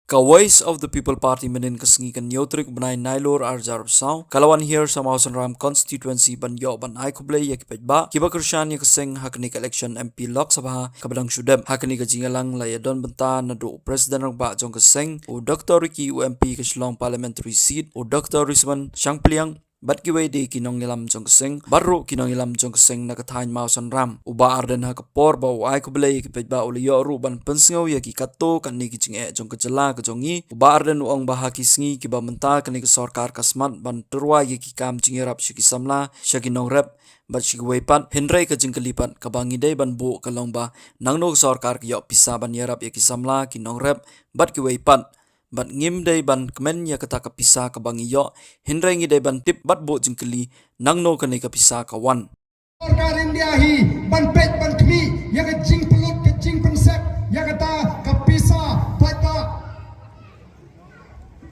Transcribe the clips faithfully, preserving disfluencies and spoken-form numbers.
Ka Voice of the People Party mynhynnin ka sngi ka hynñiew tarik u bnai Nailur arhajar arphew saw ka la wan hiar sha Mawsynram constituency ban ïoh ban ai khublei ïa ki paidbah kiba kyrshan ïa ka seng ha kane ka election M P Lok Sabha kaba dang shu dep. Ha kane ka jingïalang la ïadon bynta naduh u President rangbah jong ka seng, u Doctor Ricky, u M P ka Shillong Parliamentary Seat, u Doctor Risamon Shangpliang, bad kiwei de ki nongïalam jong ka seng, bad ruh ki nongïalam jong ka seng na ka thaiñ Mawsynram. U Bah Ardent ha ka por ba u ai khublei ïa ki paidbah u la ïoh ruh ban pynsngew ïa ki katto katne ki jingeh jong ka jylla ka jong ngi. U Bah Ardent u ong ba ha ki sngi kiba mynta kane ka sorkar ka smat ban tyrwa ïa ki kam jingïarap sha ki samla, sha ki nongrep, bad sha kiwei pat, hynrei ka jingkylli pat kaba ngi dei ban buh ka long ba nangno ka sorkar ka ïoh pisa ban ïarap ïa ki samla, ki nongrep, bad kiwei pat. Bad ngim dei ban kmen ïa kata ka pisa kaba ngi ïoh, hynrei ngi dei ban tip bad buh jingkylli nangno kane ka pisa ka wan. Sorkar India hi ban peit ban khmih ïa ka jingpynlut, ka jingpynsep ïa kata ka pisa paidbah.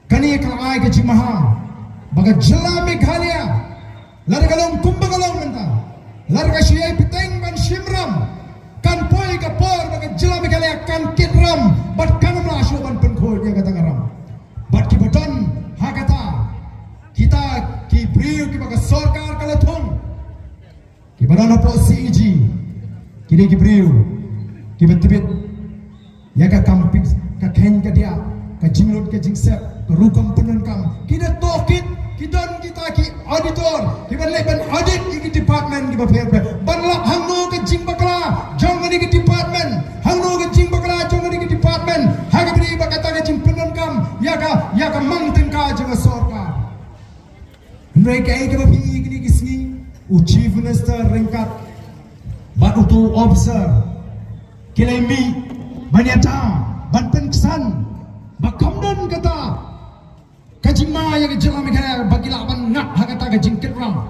Kane ka ai ka jingmaham ba ka jylla Meghalaya, lada ka long kumba ka long mynta, lada ka shu ïai bteng ban shim ram, kan poi ka por ba ka jylla Meghalaya kan kit ram bad kan ym lah shuh ban pynkhuid ïa kata ka ram. Bad kiba don ha kata, kita ki briew kiba ka sorkar ka la thung, kiba don hapoh C A G, ki dei ki briew kiba tbit ïa ka kam pis, ka kheiñ ka diah, ka jinglut ka jingsep, ka rukom pyndonkam. Ki da tohkit, ki don kita ki auditor kiba leit ban audit ïa ki department kiba pher pher, ban lap hangno ka jingbakla jong kane ka department, hangno ka jingbakla jong kane ka department ha kaba ïadei bad kata ka jingpyndonkam ïa ka, ïa ka mang tyngka jong ka sorkar. Hynrei kaei kaba phi ïohi kine ki sngi, u Chief Minister ryngkat bad uto u officer ki la mih ban ïada, ban pynksan ba kam don kata ka jingma ïa ka jylla Meghalaya ba ki lah ban ngat ha kata ka jingkit ram.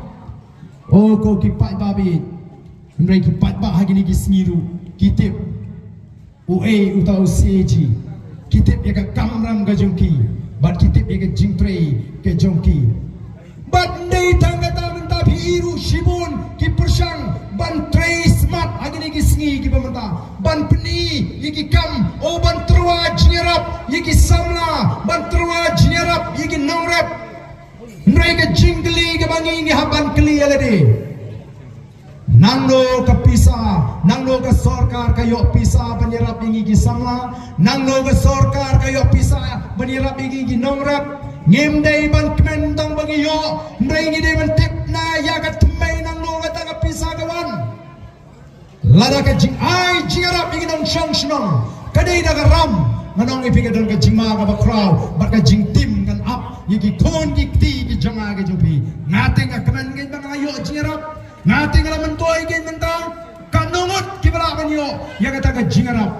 O ko ki paidbah, hynrei ki paidbah ha kine ki sngi ruh ki tip uei uta u C A G. Ki tip ïa ka kamram ka jong ki bad ki tip ïa ka jingtrei ka jong ki. Bad ym dei tang kata, mynta phi i ruh shibun ki pyrshang ban trei smat ha kine ki sngi kiba mynta ban pyni ïa ki kam, o ban tyrwa jingïarap ïa ki samla, ban tyrwa jingïarap ïa ki nongrep. Hynrei ka jingkylli kaba ngi, ngi hap ban kylli ïa lade, nangno ka pisa, nangno ka sorkar ka ïoh pisa ban ïarap ïa ngi ki samla, nangno ka sorkar ka ïoh pisa ban ïarap ïa ngi ki nongrep. Ngim dei ban kmen tang ba ngi ïoh, hynrei ngi dei ban tip na ïa ka thymmei nangno kata ka pisa ka wan. Lada ka jingai jingïarap ïa ki nongshong shnong ka dei da ka ram, nga ong ïa phi ka don ka jingma kaba khraw bad ka jingtim kan ap ïa ki khun ki kti ki jong nga ki jong phi. Nga te nga kmen kein ba nga la ïoh jingïarap. Nga te nga la myntoi kein mynta. Katno ngut kiba lah ban ïoh ïa kata ka jingïarap.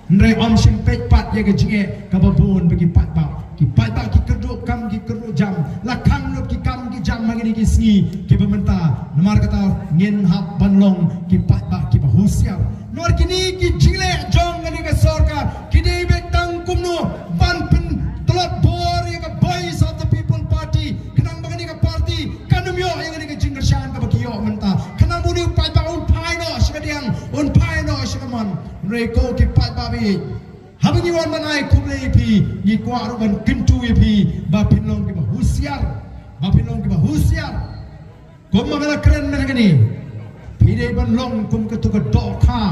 Hynrei ym shym peit pat ïa ka jingeh kaba bun ba ki paidbah, ki paidbah ki kyrduh kam ki kyrduh jam, la khang lut ki kam ki jam ha kine ki sngi kiba mynta. Namar kata ngin hap ban long ki paidbah kiba husiar. Namar kine ki jingleh jong kane ka sorkar ki dei beit tang kumno ban pyntlot bor ïa ka Voice of the People Party, khnang ba kane ka party kan ym ïoh ïa kane ka jingkyrshan kaba ki ïoh mynta, khnang ba une u paidbah un phai noh sha ka diang, un phai noh sha ka mon. Hynrei ko ki paidbah, haba ngi wan ban ai khublei ïa phi, ngi kwah ruh ban kyntu ïa phi ba phin long kiba husiar, ba phin long kiba husiar. Kumba nga la kren mynta kane, phi dei ban long kum kato ka dohkha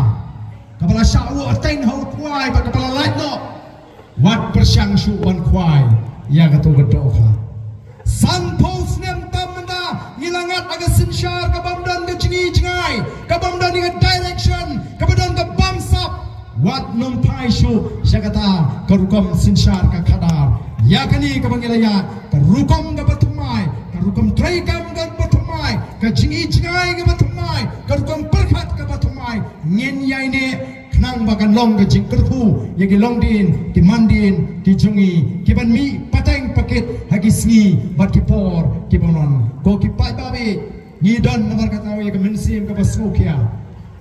kaba la shah wah teng ha u khwai bad kaba la lait noh. Wat pyrshang shuh ban khwai ïa kato ka dohkha. Sanphew snem tam mynta ngi la ngat ha ka synshar kabym don ka jingi jingai, kabym don ïa ka direction, kaba don ka bamsap. Wat nym phai shuh sha kata ka rukom synshar ka khadar. Ïa kane kaba ngi la ïaid, ka rukom kaba thymmai, ka rukom treikam kaba thymmai, ka jingi jingai kaba thymmai, ka rukom pyrkhat kaba thymmai, ngin ïaineh khnang ba kan long ka jingkyrkhu ïa ki longdien ki mandien ki jong ngi kiban mih pateng pakit ha ki sngi bad ki por kiban wan. Ko ki paidbah, ngi don namar kata ïa ka mynsiem kaba sngewkhia.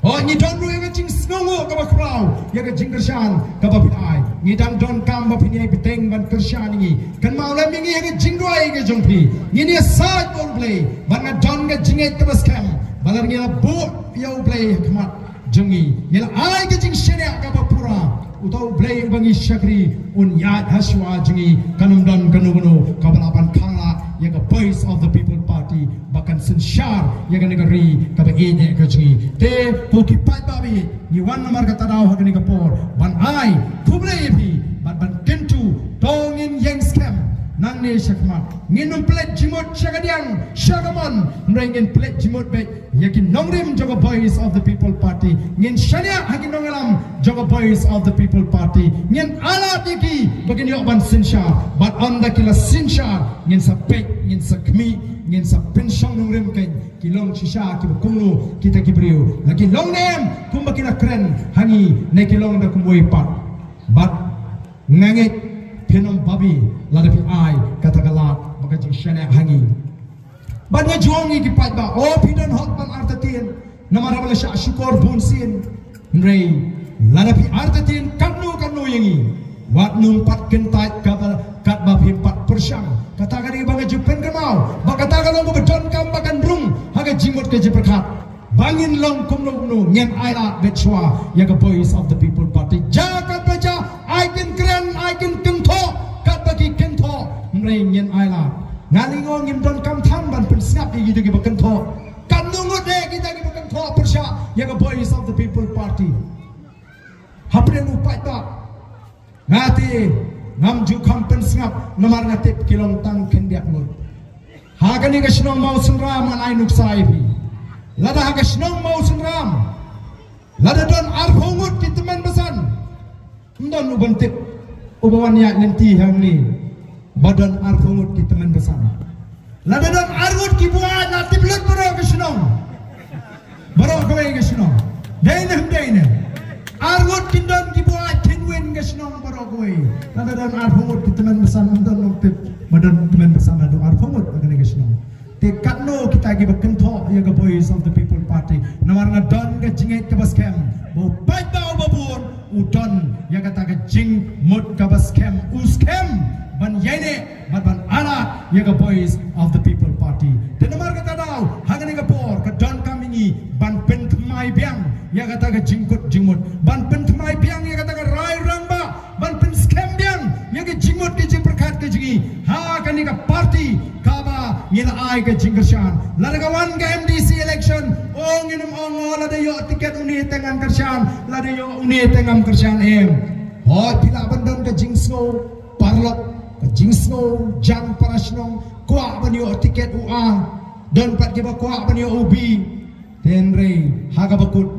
Hooid, ngi don ruh ïa ka jingsngewnguh kaba khraw ïa ka jingkyrshan kaba phi ai. Ngi dang donkam ba phin ïai bteng ban kyrshan ïa ngi. Kynmaw lem ïa ngi ha ka jingduwai ka jong phi. Ngin ïasaid bad U Blei, bad nga don ka jingngeit kaba skhem ba lada ngi la buh ïa U Blei ha khmat jong ngi, ngi la ai ka jingshaniah kaba pura, Uta U Blei uba ngi shakri un ïaid ha shuwa jong ngi, kan ym don kano kano kaba lah ban khanglad ïa ka Voice of the People Party ba kan synshar ïa kane ka ri kaba ïeit ka jong ngi. Te ko ki paidbah ba ïeit, ngi wan namar kata ka daw ha kane ka por ban ai khublei ïa phi bad ban kyntu, to ngin ïeng skhem nangne shakhmat. Ngin ym pynleit jingmut sha kadiang sha kamon, hynrei ngin pynleit jingmut beit ïa ki nongrim jong ka Voice of the People Party. Ngin shaniah ha ki nongïalam jong ka Voice of the People Party. Ngin ailad ïa ki ba kin ïoh ban synshar, bad ynda ki la synshar ngin sa peit, ngin sa khmih, ngin sa pynshong nongrim kein, ki long shisha kiba kumno kita ki briew, la ki long ne em kumba ki la kren ha ngi, ne ki long da kumwei pat. Bad nga ngeit phin ym babe lada phi ai kata ka lad bad ka jingshaniah ha ngi. Bad nga ju ong ïa ki paidbah, o phi don hok ban artatien namar haba la shah shukor bun sien. Hynrei lada phi artatien katno katno ïa ngi, wat nym pat kyntait kaba, katba phim pat pyrshang. Kata ka dei ba nga ju pynkynmaw ba kata ka long kaba donkam ba kan rung ha ka jingmut ka jingpyrkhat. Ba ngin long kumno kumno, ngin ailad beit shuwa ïa ka Voice of the People Party. Jia katba jia, ai kin kren, ai kin kynthoh katba ki kynthoh, hynrei ngin ailad. Nga lyngngoh ngim donkam than ban pynsngap ïa kito kiba kynthoh. Katno ngut de kita kiba kynthoh pyrshah ïa ka Voice of the People Party hapdeng u paidbah. Nga te ngam ju kham pynsngap namar nga tip ki long tang khyndiat ngut. Ha kane ka shnong Mawsynram ngan ai nuksa ïa phi. Lada ha ka shnong Mawsynram lada don arphew ngut ki tymmen basan, ym don uban tip uba wan ïaid lynti hangne ba don arphew ngut ki tymmen basan. Lada don ar ngut ki buaid, la tip lut baroh ka shnong. Baroh kawei ka shnong. Dei ne ym dei ne? Ar ngut kin don ki buaid, kin win ka shnong baroh kawei. Lada don arphew ngut ki tymmen basan, ym don nongtip ba don tymmen basan, la don arphew ngut ha kane ka shnong. Te katno kita kiba kynthoh ïa ka Voice of the People Party. Namar nga don ka jingngeit kaba skhem ba u paidbah uba bun u don ïa kata ka jingmut kaba skhem, u skhem ban ïaineh bad ban ailad ïa ka Voice of the People Party. Te namar kata ka daw ha kane ka por ka donkam ïa ngi ban pynthymmai biang ïa kata ka jingkut jingmut, ban pynthymmai biang ïa kata ka rai rangbah, ban pynskhem biang ïa ka jingmut ka jingpyrkhat ka jong ngi ha kane ka party kaba ngi la ai ka jingkyrshan. Lada ka wan ka M D C election, o ngin ym ong, o lada ïoh tiket une te ngan kyrshan, lada ïoh une te ngam kyrshan, em. Hooid, phi lah ban don ka jingsngew paralok, ka jingsngew jan para shnong, kwah ban ïoh tiket u A, don pat kiba kwah ban ïoh u B. Hynrei ha kaba kut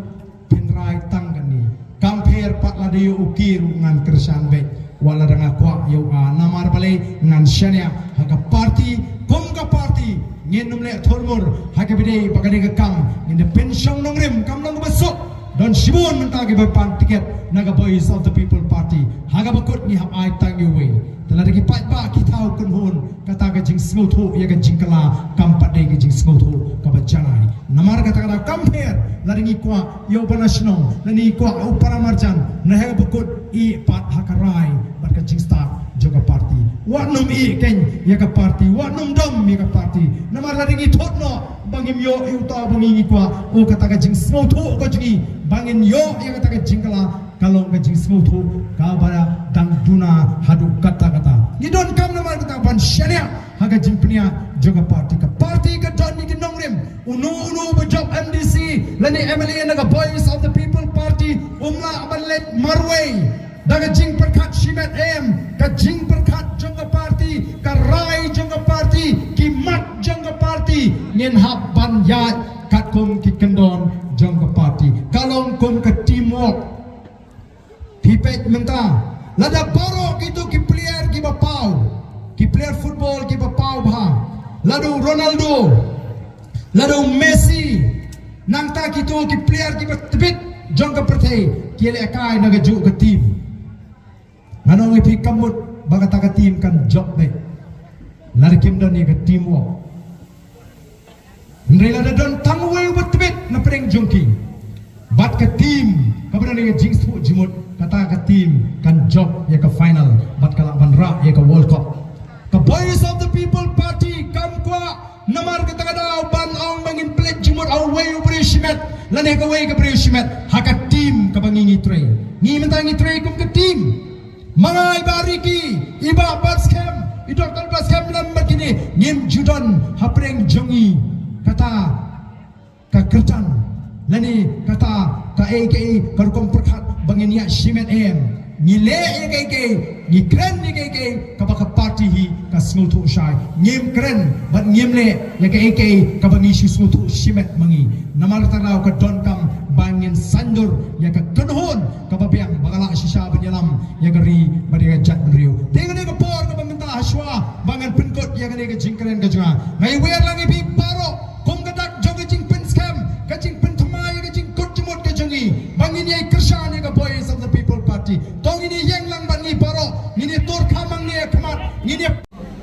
phin rai tang kane. Kam pher pat lada ïoh u Ki ruh ngan kyrshan beit wat lada nga kwah ïa u A. Namar balei? Ngan shaniah ha ka party, kum ka party ngin ym leh thurmur ha kaba dei ba ka dei ka kam. Ngin da pynshong nongrim, kam long kaba suk. Don shibun mynta kiba pan tiket na ka Voice of the People Party. Ha kaba kut ngi hap ai tang ïa uwei. Te lada ki paidbah ki thaw kynhun, kata ka jingsngewthuh ïa ka jingkylla kam pat dei ka jingsngewthuh kaba janai. Namar kata ka daw kam pher lada ngi kwah ïa u para shnong, lada ngi kwah u para marjan, na ha kaba kut ïeh pat ha ka rai bad ka jingstad jong ka party. Wat nym ïeh keiñ ïa ka party, wat nym dom ïa ka party. Namar lada ngi thut noh ba ngim ïoh ïa uta ba ngi, ngi kwah, o kata ka jingsngewthuh ka jong ngi ba ngin ïoh ïa kata ka jingkylla ka long ka jingsngewthuh kaba dang duna haduh katta katta. Ngi donkam namar kata ban shaniah ha ka jingpynïaid jong ka party. Ka party ka don ïa ki nongrim. Uno uno uba jop M D C lane M L A na ka Voice of the People Party um lah ban leit marwei da ka jingpyrkhat shimet, em. Ka jingpyrkhat jong ka party, ka rai jong ka party, ki mat jong ka party, ngin hap ban ïaid katkum ki kyndon jong ka party. Ka long kum ka teamwork. Phi peit mynta, lada baroh kito ki player kiba paw, ki player football kiba paw bha, lada u Ronaldo, lada u Messi, nangta kito ki player kiba tbit jong ka pyrthei ki lehkai na kajuh ka team. Ngan ong ïa phi, kam mut ba kata ka team kan jop beit lada kim don ïa ka teamwork. Hynrei lada don tang uwei uba tbit na pdeng jong ki bad ka team kaba don ïa ka jingsngewthuh jingmut, kata ka team kan jop ïa ka final bad ka lah ban rah ïa ka World Cup. Ka Voice of the People Party kam kwah namar kata ka daw ban ong ba ngin pynleit jingmut ha uwei u briew shimet lane ha kawei ka briew shimet ha ka team kaba ngi ngi trei. Ngi mynta ngi trei kum ka team. Ma nga i Bah Ricky, i Bah Batskhem, i Doktor Batskhem lem bad kine, ngim ju don hapdeng jong ngi kata ka kyrdan lane kata kaei kaei ka rukom pyrkhat ba ngin ïa shimet em. Ngi leh ïa kaei kaei, ngi kren ïa kaei kaei kaba ka party hi ka sngewthuh shai. Ngim kren bad ngim leh ïa kaei kaei kaba ngi shu sngewthuh shimet ma ngi. Namar kata ka daw ka donkam ba ngin saiñdur ïa ka kynhun kaba biang ba ka lah shisha ban ïalam ïa ka ri bad ïa ka jaitbynriew. Te kane ka por kaba mynta hashwa ba ngan pynkut ïa kane ka jingkren ka jong nga, nga ïawer lang ïa phi baroh kum ka dak jong ka jingpynskhem, ka jingpynthymmai ïa ka jingkut jingmut ka jong ngi ba ngin ïai kyrshan ïa ka Voice of the People Party. To ngin ïeng lang bad ngi baroh, ngin ïa tur kham hangne ha khmat, ngin ïa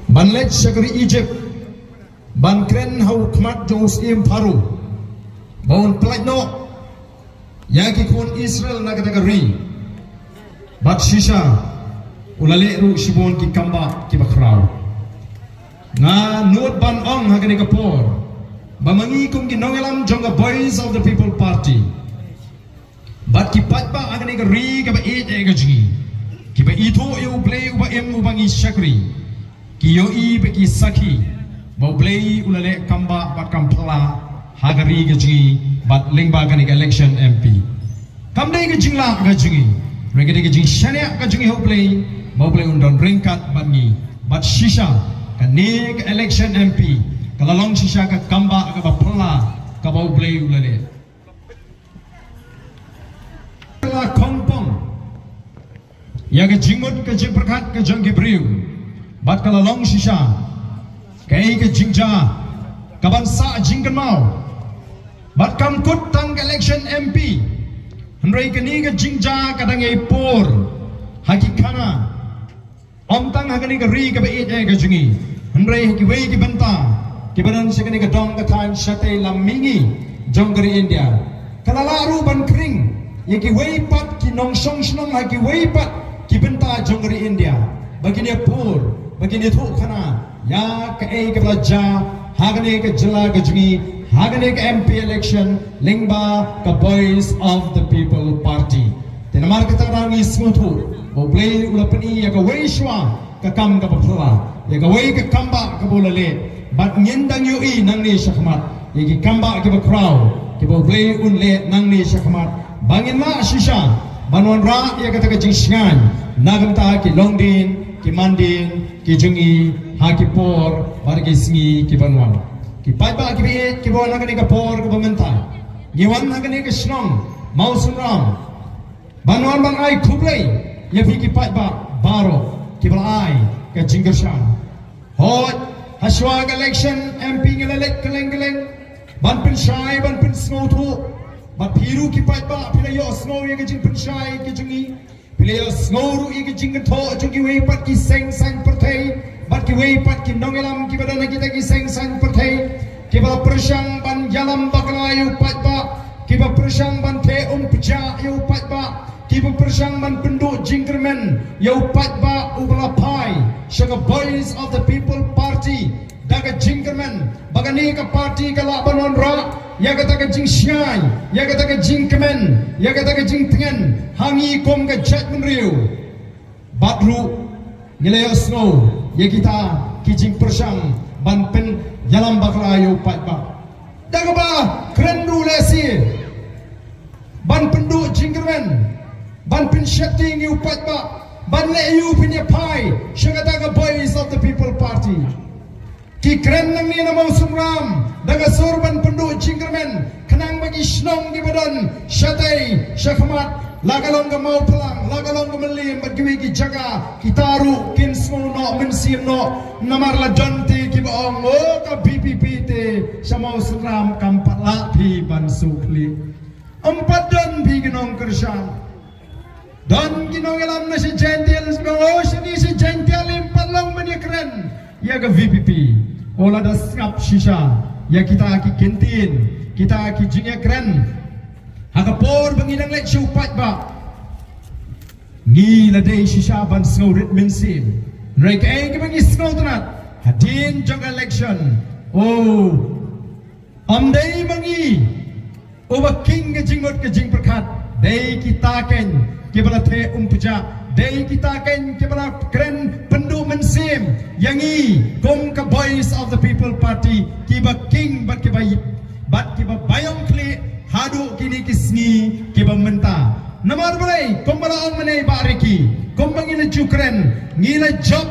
ban leit sha ka ri Egypt ban kren ha u khmat jong u Syiem Pharaoh ba un pyllait noh ïa ki khun Israel na kata ka ri. Bad shisha u la leh ruh shibun ki kambah kiba khraw. Nga nud ban ong ha kane ka por ba ma ngi kum ki nongïalam jong ka Voice of the People Party bad ki paidbah ha kane ka ri kaba ïeit eh ka jong ngi, kiba ithuh ïa U Blei uba im uba ngi shakri, ki ïohi bad ki sakhi ba U Blei u la leh kambah bad kam phylla ha ka ri ka jong ngi bad lyngba kane ka election M P. Kam dei ka jinglah ka jong ngi, hynrei ka dei ka jingshaniah ka jong ngi ha U Blei ba U Blei un don ryngkat bad ngi. Bad shisha kane ka election M P ka la long shisha ka kambah kaba phylla kaba U Blei u la leh. Ka la khongpong ïa ka jingmut ka jingpyrkhat ka jong ki briew bad ka la long shisha kaei ka jingjia kaban sah jingkynmaw. Bad kam kut tang ka election M P, hynrei kane ka jingjia ka dang ïai pur ha ki khana. Ym tang ha kane ka ri kaba ïeit eh ka jong ngi, hynrei ha kiwei ki bynta kiba don sha kane ka dong ka thaiñ shatei lam mihngi jong ka ri India. Ka la lah ruh ban khring ïa kiwei pat ki nongshong shnong ha kiwei pat ki bynta jong ka ri India ba kin ïa pur, ba kin ïathuh khana ïa kaei kaba la jia ha kane ka jylla ka jong ngi ha kane ka M P election lyngba ka Voice of the People Party. Te namar kata ka daw ngi sngewthuh ba U Blei u la pyni ïa kawei shuwa ka kam kaba phylla, ïa kawei ka kambah kaba u la leh. Bad ngin dang ïohi nangne shakhmat ïa ki kambah kiba khraw kiba U Blei un leh nangne shakhmat ba ngin lah shisha ban wanrah ïa kata ka jingshngaiñ na ka bynta ki longdien ki mandien ki jong ngi ha ki por bad ki sngi ki ban wan. Ki paidbah kiba ïeit kiba wan ha kane ka por kaba mynta, ngi wan ha kane ka shnong Mawsynram ban wan ban ai khublei ïa phi ki paidbah baroh kiba la ai ka jingkyrshan. Hooid, hashwa ka election M P ngi la leit kylleng kylleng ban pynshai ban pynsngewthuh. Bad phi ruh ki paidbah phi la ïohsngew ïa ka jingpynshai ka jong ngi. Phi la ïohsngew ruh ïa ka jingkynthoh jong kiwei pat ki seng saiñ pyrthei bad kiwei pat ki nongïalam kiba don ha kita ki seng saiñ pyrthei, kiba pyrshang ban ïalam bakla ïa u paidbah, kiba pyrshang ban theh um pjah ïa u paidbah, kiba pyrshang ban pynduh jingkyrmen ïa u paidbah uba la phai sha ka Voice of the People Party da ka jingkyrmen ba kane ka party ka lah ban wanrah ïa kata ka jingshngaiñ, ïa kata ka jingkmen, ïa kata ka jingtngen ha ngi kum ka jaitbynriew. Bad ruh ngi la ïohsngew ïa kita ki jingpyrshang ban pynïalam bakla ïa u paidbah da kaba kren ruh lehse ban pynduh jingkyrmen, ban pynsheptieng ïa u paidbah, ban leh aïu phin ïa phai sha kata ka Voice of the People Party. Ki kren nangne na Mawsynram da ka sur ban pynduh jingkyrmen khnang ba ki shnong kiba don shatei shakhmat, la ka long ka Mawphlang, la ka long ka Mylliem bad kiwei ki jaka, kita ruh kin sngew noh mynsiem noh. Namar la don te kiba ong, o ka V P P te sha Mawsynram kam pat lah phi ban sngewkhlieh. Ym pat don phi ki nongkyrshan. Don ki nongïalam na sha Jaintia, o shane sha Jaintia ym pat long ban ïakren ïa ka V P P. O lada sngap shisha ïa kita ki kyntien, kita ki jingïakren ha ka por ba ngi dang leit sha u paidbah, ngi la dei shisha ban sngew rit mynsiem. Hynrei kaei kaba ngi sngewtynnat hadien jong ka election, o ym dei ma ngi uba king ka jingmut ka jingpyrkhat, dei kita keiñ kiba la theh um pjah, dei kita kein kiba la kren pynduh mynsiem ïa ngi kum ka Voice of the People Party, kiba king bad kiba bad kiba baïong khlieh haduh kine ki sngi kiba mynta. Namar balei, kumba la ong mynne Bah Ricky, kumba ngi la ju kren, ngi la jop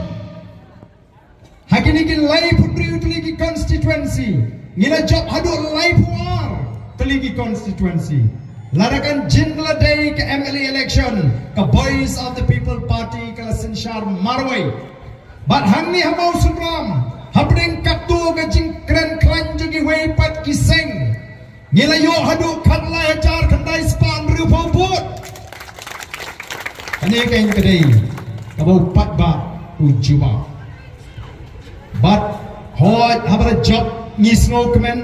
ha kine ki laiphew hynriew tylli ki constituency, ngi la jop haduh laiphew ar tylli ki constituency. Lada kan jin la dei ka M L A election, ka Voice of the People Party ka la synshar marwei. Bad hangne ha Mawsynram, hapdeng katto ka jingkren khlaiñ jong kiwei pat ki seng, ngi la ïoh haduh khatlai hajar khyndai spah hynriewphew vote. Kane kein ka dei kaba u paidbah u jubab. Bad hooid, haba la jop ngi sngewkmen,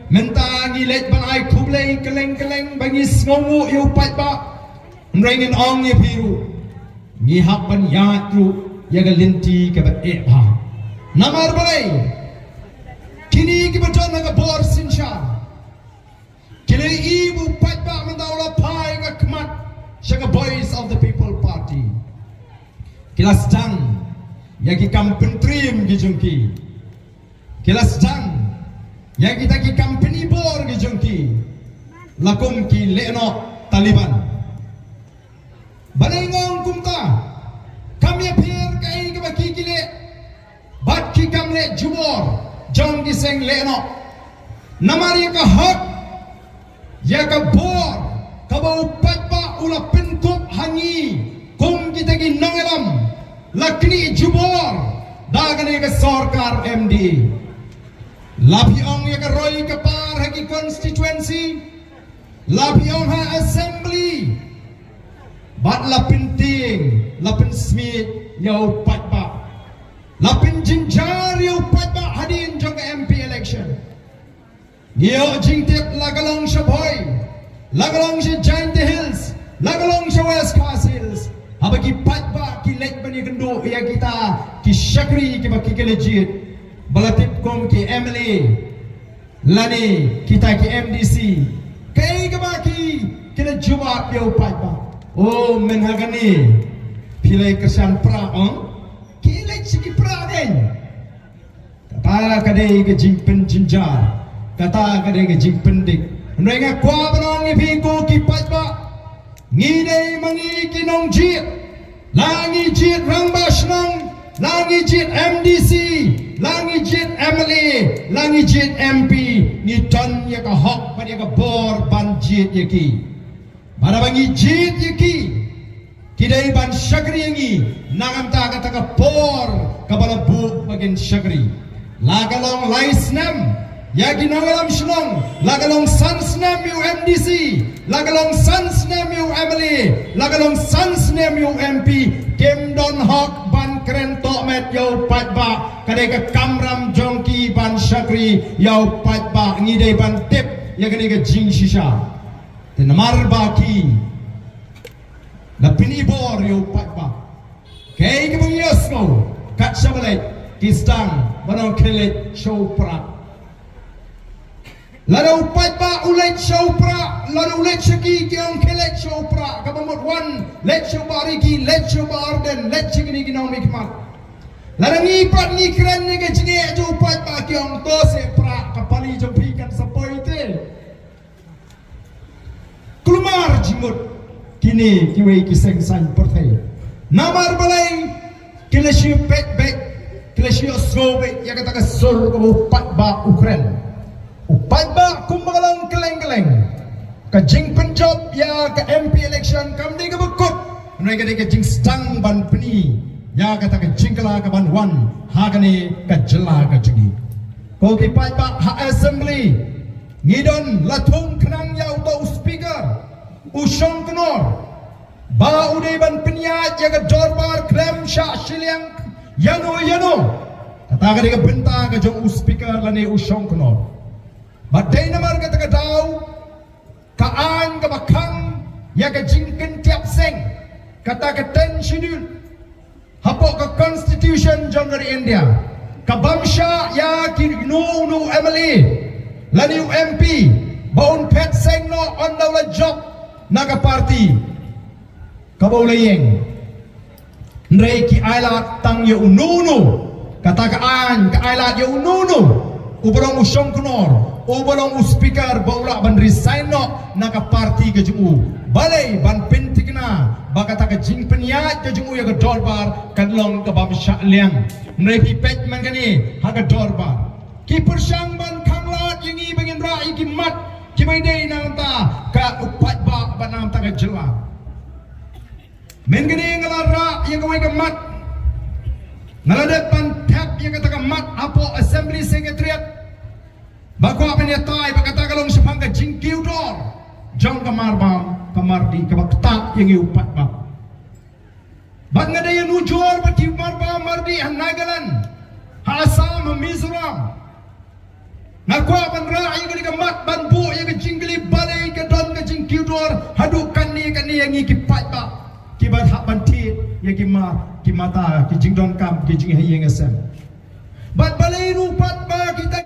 mynta ngi leit ban ai khublei kylleng kylleng ba ngi sngewnguh ïa u paidbah. Hynrei ngin ong ïa phi ruh, ngi hap ban ïaid ruh ïa ka lynti kaba eh bha. Namar balei, kine kiba don ha ka bor synshar ki la ïohi ba u paidbah mynta u la phai ka khmat sha ka Voice of the People Party. Ki la sdang ïa ki kam pyntriem ki jong ki. Ki la sdang ïa kita ki kam pynibor ki jong ki, la kum ki lehnoh Taliban. Balei nga ong kumta? Kam ïapher kaei kaba ki ki leh bad ki kam leh jubor jong ki seng lehnoh. Namar ïa ka hok, ïa ka bor kaba u paidbah u la pynkup ha ngi kum kita ki nongïalam, la knieh jubor da kane ka sorkar M D A. La phi ong ïa ka roi ka par ha ki constituency, la phi ong ha assembly, bad la pyntieng, la pynsmiej ïa u paidbah, la pynjynjar ïa u paidbah hadien jong ka M P election. Ngi ïoh jingtip, la ka long sha Bhoi, la ka long sha Jaintia Hills, la ka long sha West Khasi Hills, haba ki paidbah ki leit ban ïakynduh ïa kita ki shakri kiba ki ki la jied, ba la tip kum ki M L A lane kita ki M D C, kaei kaba ki ki la jubab ïa u paidbah? O, mynta ha kane phi la kyrshan pra, ong, ki leit sha ki pra kein. Kata ka dei ka jingpynjynjar, kata ka dei ka jingpyndik. Hynrei nga kwah ban ong ïa phi ko ki paidbah, ngi dei ma ngi ki nongjied. La ngi jied rangbah shnong, la ngi jied M D C, la ngi jied M L A, la ngi jied M P, ngi don ïa ka hok bad ïa ka bor ban jied ïa ki. Bad haba ngi jied ïa ki, ki dei ban shakri ïa ngi na ka bynta kata ka por kaba la buh ba kin shakri. La ka long lai snem ïa ki nongïalam shnong, la ka long san snem ïa u M D C, la ka long san snem ïa u M L A, la ka long san snem ïa u M P, kim don hok ban kren tohmet ïa u paidbah. Ka dei ka kamram jong ki ban shakri ïa u paidbah. Ngi dei ban tip ïa kane ka jingshisha. Te namar ba ki la pynibor ïa u paidbah, kaei kaba ngi ïohsngew, kat shaba leit ki sdang ban ong khie leit sha u prah. Lada u paidbah u leit sha u prah, lada u leit sha ki, ki ong khie leit sha u prah. Kaba mut wan leit sha u Bah Ricky, leit sha u Bah Ardent, leit sha kine ki nongmihkhmat. Lada ngi pat ngi kren ïa ka jingeh jong u paidbah, ki ong to seh prah, ka pali jong phi kan sa poi te. Kulmar jingmut kine kiwei ki seng saiñ pyrthei. Namar balei? Ki la shu peit beit, ki la shu ïohsngew beit ïa kata ka sur kaba u paidbah u kren. U paidbah kumba ka long kylleng kylleng, ka jingpynjop ïa ka M P election kam dei kaba kut, hynrei ka dei ka jingsdang ban pyni ïa kata ka jingkylla kaban wan ha kane ka jylla ka jong ngi. Ko ki paidbah, ha assembly ngi don la thung khnang ïa uto u speaker u shongknor, ba u dei ban pynïaid ïa ka dorbar khlem shah shiliang ïano ïano. Kata ka dei ka bynta ka jong u speaker lane u shongknor. Bad dei namar kata ka daw ka aiñ kaba khang ïa ka jingpyntiap seng, kata ka ten schedule hapoh ka constitution jong ka ri India, ka bym shah ïa kino uno u M L A lane u M P ba un phet seng noh ynda u la jop na ka party. Kaba u la ïeng. Hynrei ki ailad tang ïa uno uno. Kata ka aiñ ka ailad ïa uno uno. Uba long u shongknor, uba long u speaker ba u lah ban resign noh na ka party ka jong u. Balei? Ban pynthikna ba kata ka jingpynïaid ka jong u ïa ka dorbar kan long kaba bym shah liang. Hynrei phi peit man kane ha ka dorbar. Ki pyrshang ban khanglad ïa ngi ba ngin rah ïa ki mat kiba ïadei na ka bynta ka u paidbah bad na ka bynta ka jylla. Mynta kane nga la rah ïa kawei ka mat. Nga la dep ban thep ïa kata ka mat hapoh Assembly Secretariat. Ba kwah ban ïatai ba kata ka long shaphang ka jingkiew dor jong ka marbam ka mardih kaba ktah ïa ngi u paidbah. Bad nga dei ïanujor bad ki marbam mardih ha Nagaland, ha Assam, ha Mizoram. Nga kwah ban rah ïa kane ka mat ban buh ïa ka jingkylli balei ka don ka jingkiew dor haduh katne katne ïa ngi ki paidbah kiba hap ban thied ïa ki ma ki mata ki jingdonkam ki jingïaid ïing ïaseng. Bad balei ruh